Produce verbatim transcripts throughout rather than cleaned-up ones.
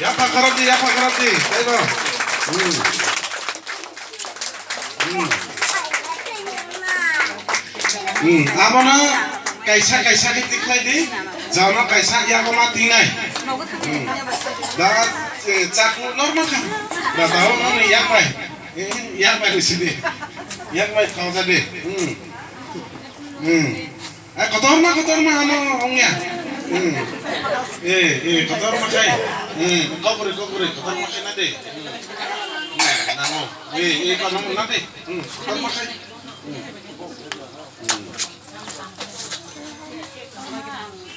Yapha khorokdi, yapha khorokdi, taibo. Hmm. Hmm. Hmm. Abono kaisa kaisa khe tikhlai di, jono kaisa yago ma tinai. Hmm. Da, eh, chaku normal kha. Da, da, ono ni yak bai. Eh, yak bai ni sidi. Yak bai khao ja de. Hmm. Hmm. Eh, kotorma, kotorma, amo ongya. Hmm. Eh, eh, kotorma khai. Hmm, kokore, kokore, kotorma khai na de. Hmm. Hmm, nango. Eh, eh, kotorma na de. Hmm, kotorma khai. Hmm. Hmm.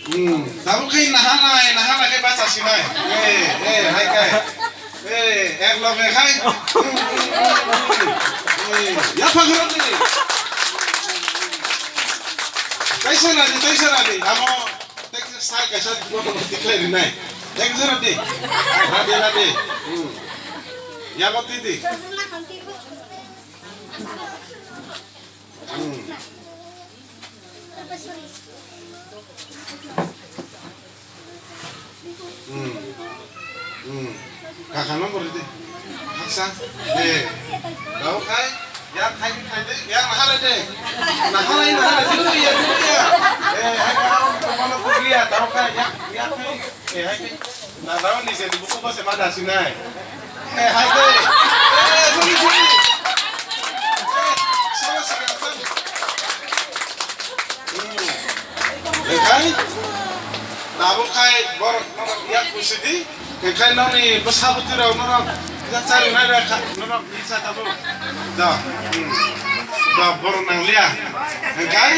Hmm. Tabuk khai nahanai, nahanai khai bacha sinai. Eh, eh, hai khai. Eh, ek loge khai. Eh, yapha khorokdi. Taisa radi, taisa radi. Amo, taisa sai kaisa goto goto tikhlai rinai. Ek jora di. Radi, radi. Hmm. Yabo tidi. Hmm. Hmm. Hmm. Kakha number di. Haksa. De. Dao khai. Ya khai khai de. Ya nahara de. Nahara nahara de. Ya ya. Eh, hai ka. Mana ko dia. Dao khai. Ya ya khai. Eh, hai khai. Na dao ni se buku ba se ma da sinai. Eh, hai de. Eh, sorry, sorry. Eh, sorry, sorry. Hmm. Ekhai, tabuk khai borok norok yak kusidi. Ekhai noni bwsabwtwi rok norok ya chari nai rok kha, norok ni cha tabuk. Da. Hmm. Da borok nang liya. Ekhai.